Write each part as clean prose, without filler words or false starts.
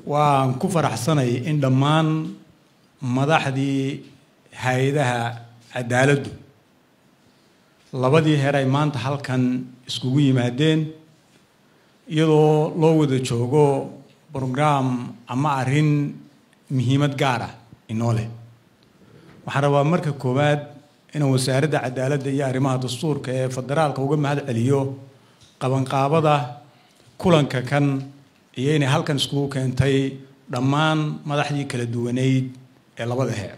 Waan ku faraxsanay in dhammaan madaxdii hay-adaha cadaaladdu labadii heer ay maanta halkan iskugu yimaadeen, iyadoo loo wada joogo program ama arrin muhiimad gaar ah inoo leh. Waxaan rabaa marka koowaad inaan Wasaaradda Cadaaladda iyo Arrimaha Dastuurka ee federaalka uga mahad celiyo qabanqaabada kulanka kan iyo inay halkan iskugu keentay dhammaan madaxdii kala duwaneyd ee labada heer.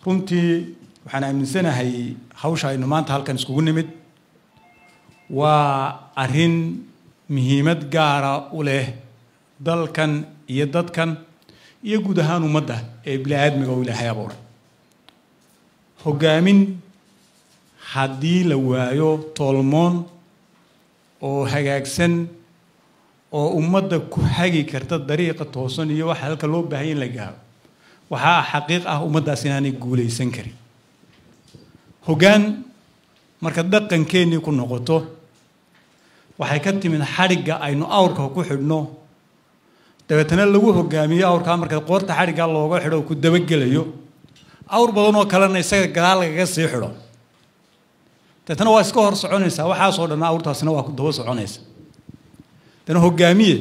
Runtii waxaan aaminsanahay hawsha aynu maanta halkan iskugu nimid waa arrin muhiimad gaara u leh dalkan iyo dadkan iyo guud ahaan ummadda ee bini aadmiga oo Ilaahay abuuray. Hoggaamin haddii la waayo toolmoon oo hagaagsan oo ummadda ku hagi karta dariiqa toosan iyo waxa halka loo baahanya in la gaaro, waxaa xaqiiq ah ummaddaas inaanay guulaysan karin. Hoggaan marka dhaqankeennii ku noqoto, waxay ka timid xadhigga aynu awrka ku xidhno, dabeetana lagu hogaamiyo awrkaa. Marka qoorta xadhiggaa looga xidho oo ku dabagelayo, awr badan oo kalena isaga gadaal lagaga sii xidho, dabeetana waa iska hor soconaysaa. Waxaasoo dhan awrtaasina waa ku daba soconaysa. Dana hogaamiye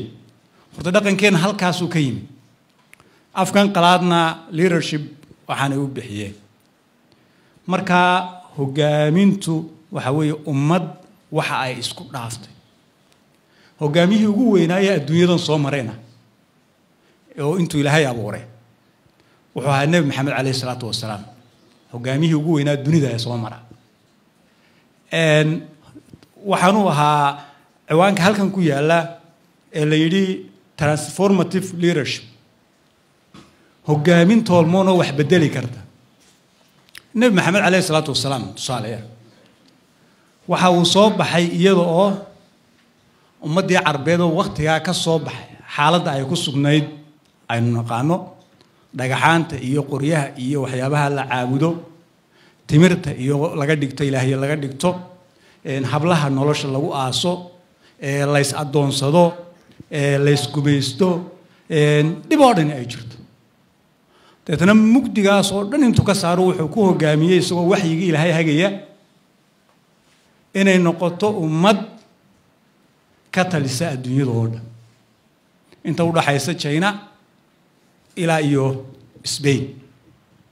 horta dhaqankeenna halkaasuu ka yimid, afkan qalaadna leadership waxaanay u bixiyeen. Marka hogaamintu waxa weeye ummad waxa ay isku dhaaftay. Hogaamiyihii ugu weynaayee adduunyadan soo marayna oo intuu Ilaahay abuuray wuxuu ahaa Nebi Maxamed caleyhi isalaatu wasalaam, hogaamiyihii ugu weynaa dunida ee soo mara. Waxaanuu ahaa ciwaanka halkan ku yaalla ee la yidhi transformative leadership, hogaamin toolmoon oo wax bedeli karta. Nebi Maxamed caleyhi isalaatu wasalaam tusaaleya waxa uu soo baxay iyada oo ummaddii Carbeed oo waktigaa ka soo baxay xaaladda ay ku sugnayd aynu naqaano, dhagaxaanta iyo qoryaha iyo waxyaabaha la caabudo, timirta iyo laga dhigto ilaahyo laga dhigto, hablaha nolosha lagu aaso, lays addoonsado, laysgumaysto, dhib oo dhani ay jirto. Deetana mugdigaas oo dhan intuu ka saaro wuxuu ku hogaamiyey, isagoo waxyigii Ilaahay hagaya, inay noqoto ummad ka talisa adduunyada oo dhan, inta udhaxaysa China ilaa iyo Spain.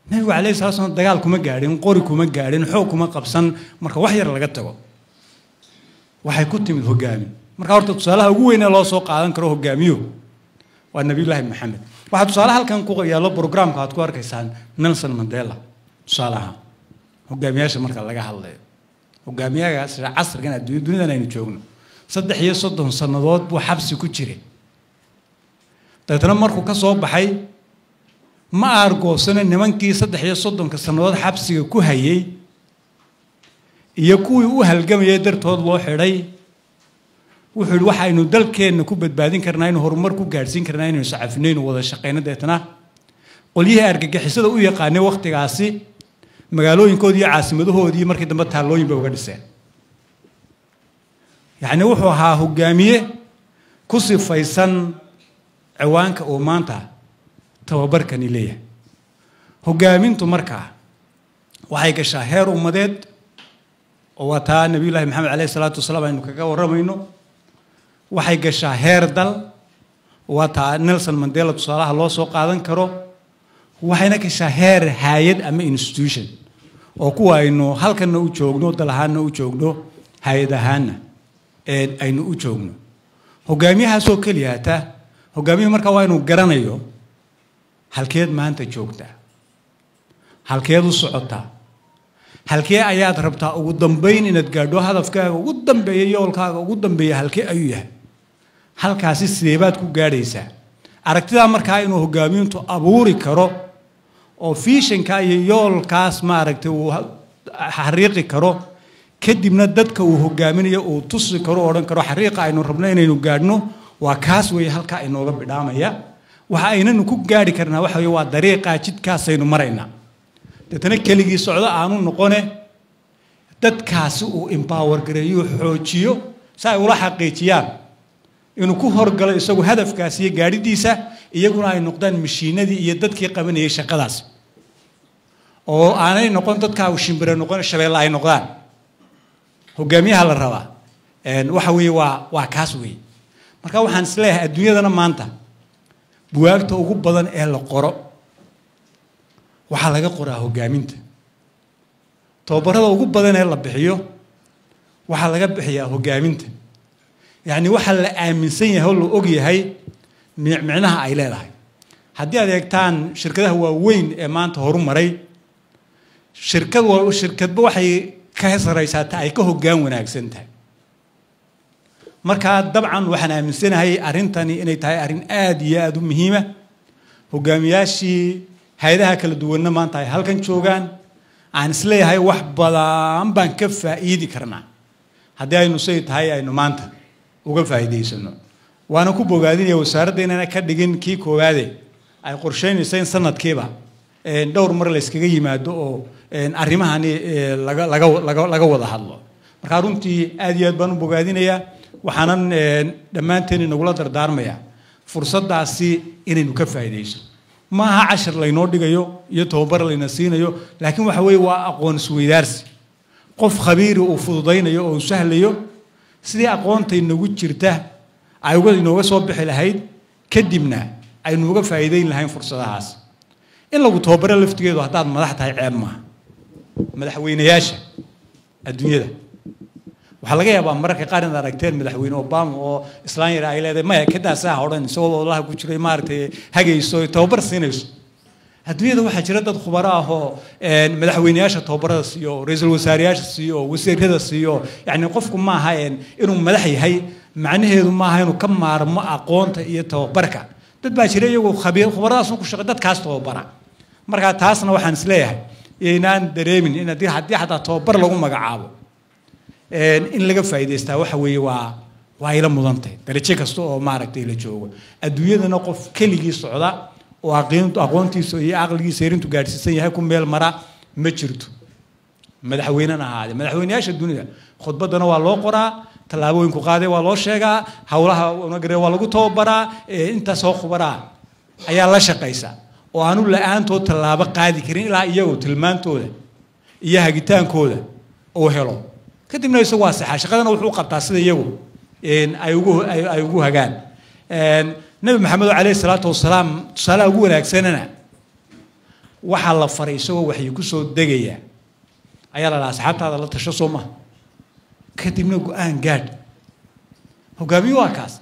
Nabigu calayhi salatu slam dagaal kuma gaadhin, qori kuma gaadhin, xoog kuma qabsan. Marka wax yar laga tago, waxay ku timid hogaamin. Marka horta tusaalaha ugu weyn ee loo soo qaadan karo hogaamiyo waa Nabiyullaahi Maxamed. Waxaa tusaale halkan ku yaallo programka aad ku arkaysaan Nelson Mandela. Tusaale ahaan hogaamiyaasha marka laga hadlayo, hogaamiyahaas casrigan adduunya dunidan aynu joogno 33 sannadood buu xabsi ku jiray. Dabeetana markuu ka soo baxay ma aargoosane nimankii 33-ka sannadood xabsiga ku hayay iyo kuwii u halgamayay dartood loo xidhay. Wuxuu yidhi, waxaynu dalkeenna ku badbaadin karnaa, inu horumar ku gaadhsiin karnaa, inaynu sacafinaynu wada shaqayno. Deetana qolyihii argagixisada u yaqaanay wakhtigaasi magaalooyinkoodii iyo caasimadahoodii markii dambe taallooyin bay uga dhiseen. Yacni wuxuu ahaa hogaamiye ku sifaysan ciwaanka uu maanta tababarkani leeyahay. Hogaamintu markaa waxay gashaa heer ummadeed oo waa taa Nabiyullahi Maxamed caleyhi isalaatu wasalaam aynu kaga warramayno. Waxay gashaa heer dal, waa taa Nelson Mandela tusaalaha loo soo qaadan karo. Waxayna gashaa heer hay-ad ama institution oo kuwa aynu halkanna u joogno, dal ahaanna u joogno, hay-ad ahaanna aynu u joogno. Hogaamiyahaasoo keliyaata hogaamiyuhu markaa waa inuu garanayo halkeed maanta joogtaa, halkeed u socotaa, halkee ayaad rabtaa ugu dambayn inaad gaadho, hadafkaaga ugu dambeeya, yoolkaaga ugu dambeeya halkee ayuu yahay, halkaasi sideebaad ku gaadhaysaa. Aragtidaa markaa inuu hogaamiyintu abuuri karo oo visionka iyo yoolkaas maaragtay uu xariiqi karo, kadibna dadka uu hogaaminayo uu tusi karo o odhan karo, xariiqa aynu rabno inaynu gaadhno waa kaas weeye, halkaa inooga bidhaamaya, waxa aynanu ku gaadhi karnaa waxa weye waa dariiqaa, jidkaasaynu maraynaa. Deetana keligii socdo aanu noqone, dadkaasi uu empower gareeyo, xoojiyo si ay ula xaqiijiyaan. Inuu ku horgalo isagu hadafkaas iyo gaadhidiisa, iyaguna ay noqdaan mashiinadii iyo dadkii qabanayay shaqadaas, oo aanay noqon dadkaa shimbire noqon, shabeelle ay noqdaan. Hogaamiyaha la rabaa waxa weeye waa kaas weeye. Marka waxaan isleeyahay adduunyadana maanta buwaagta ugu badan ee la qoro waxaa laga qoraa hogaaminta, tababarada ugu badan ee la bixiyo waxaa laga bixiyaa hogaaminta. Yacni waxaa la aaminsan yahay oo la og yahay micnaha ay leedahay. Haddii aad eegtaan shirkadaha waaweyn ee maanta horu maray, shirkad shirkadba waxay ka saraysaa ta ay ka hoggaan wanaagsan tahay. Marka dabcan waxaan aaminsanahay arrintani inay tahay arrin aada iyo aada u muhiima. Hogaamiyaashii hay-adaha kala duwanna maanta ay halkan joogaan, aan isleeyahay wax badan baan ka faa'iidi karnaa haddii aynu say tahay aynu maanta uga faa'iidaysano. Waana ku bogaadinaya wasaaradda inayna ka dhigin kii koowaade, ay qorsheynaysa in sanadkiiba dhowr mar la iskaga yimaado oo arrimahani laga laga laga laga wada hadlo. Marka runtii aad iyo aad baan u bogaadinayaa, waxaanan dhammaanteen inagula dardaarmaya fursaddaasi inaynu ka faa'iidayso. Ma aha cashar laynoo dhigayo iyo tababar layna siinayo, laakiin waxa weeye waa aqoon isweydaarsi qof khabiiri uu fududaynayo oo uu sahlayo sidii aqoonta inagu jirta ay uga inooga soo bixi lahayd, kadibna aynu uga faa'iidayn lahayn fursadahaas. In lagu tababaro laftigeedu haddaad madax tahay ceeb maaha. Madaxweynayaasha adduunyada waxaa laga yaabaa mararka qaar inaad aragteen madaxweyne Obama oo islaan yar ay leedahay maya kadaasaa odhan, isagoo walaha ku jiray maaragtay hagayso tababar siinayso. Adduunyada waxaa jira dad khubaro ah oo madaxweyneyaasha tababarada siiyo, ra-iisul wasaareyaasha siiyo, wasiirada siiyo. Yacni qofku maaha inuu madax yahay macnaheedu maaha inuu ka maarmo aqoonta iyo tababarka. Dad baa jira iyagoo khabiir khubaradaas ku shaqo dadkaas tababara. Marka taasna waxaan isleeyahay yaynaan dareemin in haddii xataa tababar lagu magacaabo in laga faa'iidaystaa waxa weeye waa ila mudantahay darajo kasta oo maaragtay la joogo. Adduunyadana qof keligii socda oo aqoontiisa iyo aqligiisa erintu gaadhsiisan yahay ku meel mara ma jirto, madaxweynena ahaade. Madaxweyneyaasha dunida khudbaddana waa loo qoraa, tallaabooyinku qaaday waa loo sheegaa, howlaha unagare waa lagu tababaraa, intaasoo khubaraa ayaa la shaqaysa oo aanu la-aantood tallaabo qaadi karin ilaa iyagu tilmaantooda iyo hagitaankooda uu helo. Kadibna isagu waa saxaa shaqadana wuxuu qabtaa sida iyagu ay ugu hagaan. Nabi Maxamed calayhi salaatu wasalaam tusaalaha ugu wanaagsanana waxaa la faray isagoo waxyi ku soo degaya ayaa la dhahaa asxaabtaada la tasho soo maha, kadibna go-aan gaadh. Hogaamiye waa kaas.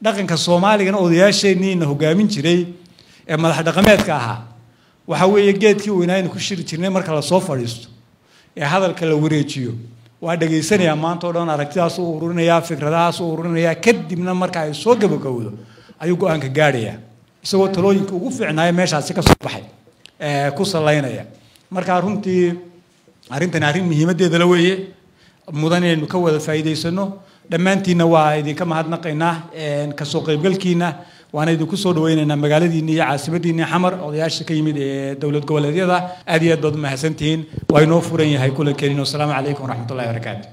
Dhaqanka soomaaligana odayaasheenniina hogaamin jiray ee madax dhaqameedka ahaa waxa weeye geedkii weynaa ku shiri jirnay marka lasoo fadhiisto ee hadalka la wareejiyo waa dhegaysanayaa maanta oo dhan, aragtidaas u ururinayaa, fikradahaas u ururinayaa, kadibna marka ay soo gabagowdo ayuu go-aanka gaadhayaa isagoo talooyinka ugu fiicnaaya meeshaasi ka soo baxay ku salaynaya. Marka runtii arrintani arrin muhiimaddeeda la weeye, mudan inaynu ka wada faa'iidaysano. Dhammaantiinna waa idinka mahadnaqaynaa kasoo qaybgalkiina, waana idinku soo dhawaynaynaa magaaladiinni iyo caasimaddiinni Xamar. Odayaasha ka yimid ee dowlad goboleedyada aad iyo aad baad u mahadsantihiin. Waa inoo furan yahay kulankeeniin. Wasalaamu calaykum waraxmatullahi wabarakaatu.